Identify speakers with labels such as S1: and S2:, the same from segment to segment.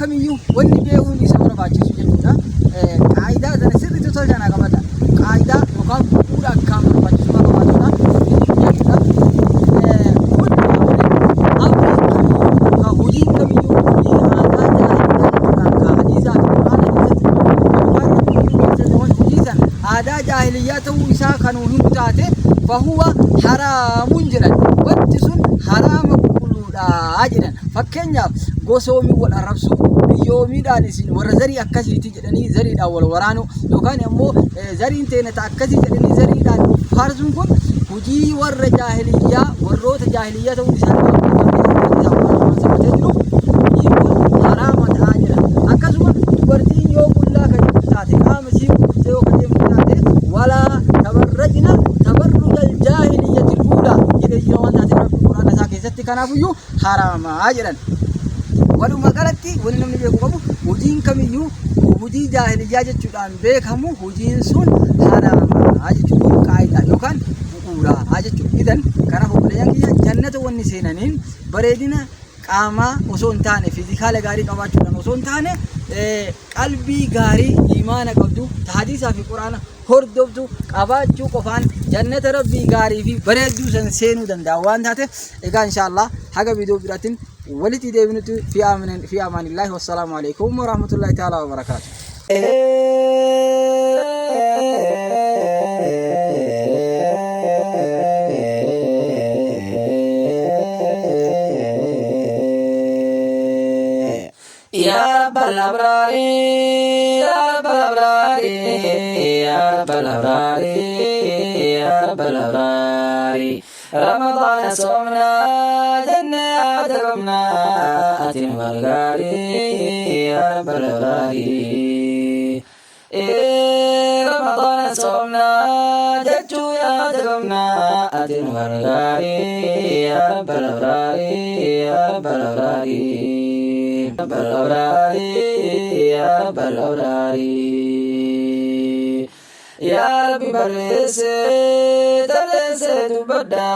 S1: kamiyyuu wanni beekuun isa barbaachisu jechuudha. Qaayidaa sana sirriitti tolchaa qabata. Qaayidaa yookaan bu'uura akkaan barbaachisummaa qabaatudha. Jechuudha. Hojiin kamiyyuu hojii aadaa jaahiliyyaa jechuudhaan ka hadiisaa fi quraana keessatti keessatti hojii san aadaa jaahiliyyaa ta'uu isaa kan himu taate fahuwa haraamun jedhan. Wanti sun haraama qulqulluudha jedhan. Fakkeenyaaf gosoomii wal arrabsuu, biyyoomiidhaan isin warra zarii akkasiiti jedhanii zariidhaan wal waraanuu yookaan immoo zariin teenya ta akkasii jedhanii zariidhaan faarsuun kun hojii warra jaahiliyyaa warroota jaahiliyyaa ta'uu isaanii waan jiruuf hojiin kun haraama ta'aa jira. Akkasuma dubartiin yoo qullaa kan jirtu taate qaama isii gurgurtee yoo kan deemtu taate walaa tabarrajna tabarrujal jaahiliyyatil uulaa jedhee jira waan taateef Rabbiin quraana isaa keessatti kanaafuyyuu haraamaa jedhan. Walumaa galatti wanni namni beeku qabu hojiin kamiyyuu hojii jaahiliyyaa jechuudhaan beekamu hojiin sun haraamaa jechuudha. Kun qaayidaa yookaan bu'uuraa jechuudha. Idan kanaaf obboleeyyan kiyya jannata wanni seenaniin bareedina qaamaa osoo hin taane fiizikaala gaarii qabaachuudhaan osoo hin taane qalbii gaarii imaana qabdu hadiisaa fi quraana hordoftu qabaachuu qofaan jannata rabbii gaarii fi bareedduu san seenuu danda'a waan taateef egaa inshaallah haga viidiyoo biraatiin walitti deebinutti fi amaanillaahi wassalaamu alaikum warahmatullahi ta'ala wabarakaatu.
S2: يا رب الأبرار يا رب الأبرار يا رب الأبرار يا رب الأبرار رمضان صمنا جنة تقمنا أتم غرغاري يا رب الأبرار رمضان صمنا جتو يا تقمنا أتم غرغاري يا رب الأبرار يا رب الأبرار رب الأبرار يا رب الأبرار يا ربي برسي ترسي تبدا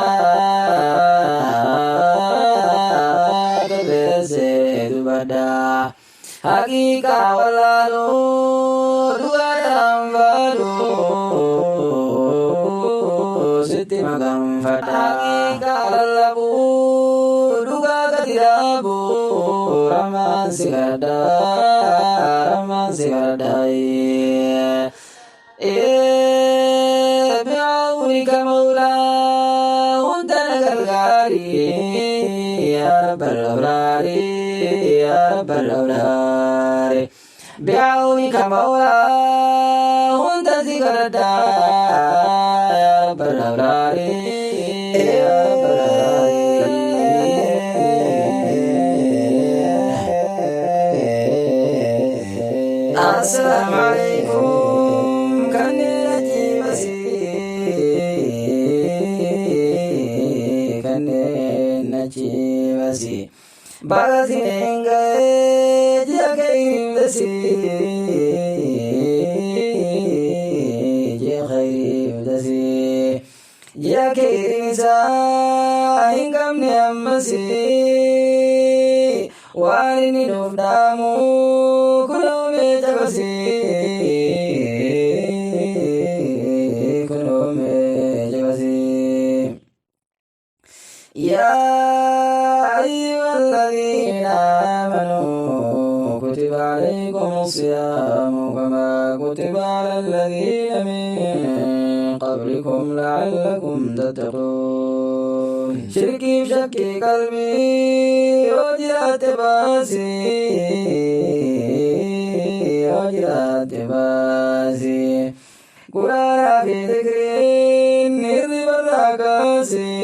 S2: ترسي تبدا حقيقة ولا نور ولا أنفالو ستي مقام فدا حقيقة للبو دقا كترابو رمان سكردا رمان سكردا بعونك مولاه انت غرغاري يا رب الأبرار يا رب الأبرار بعونك مولاه انت ذكرتا يا رب الأبرار يا رب الأبرار السلام عليكم كنتي بسي كنتي بسي بغزين جاكين بسي جي خيري بدسي جاكين ساين كم نمسي واني نفدامو كلو ميتبسي كلو ميتبسي يا أيها الذين آمنوا كتب عليكم الصيام كما كتب على الذين من قبلكم لعلكم تتقون شركي بشكي قلبي وجرات باسي وجرات باسي قرآن في ذكري نرضي براكاسي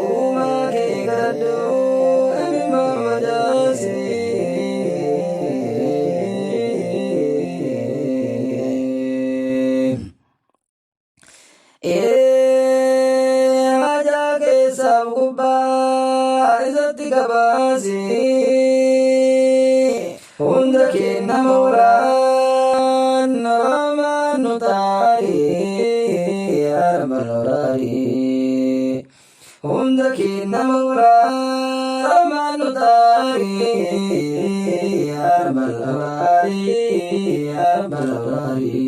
S2: وما كي قدو أمي مجاسي Haja keessaaf gubbaa isatti gabaasi. Hunda kenna moolaan ramaan nu taari. Yaa Rabbal Abraari. Hunda keenya mawlaa Rahmaan nu taari. Yaa Rabbal abraari, yaa Rabbal abraari.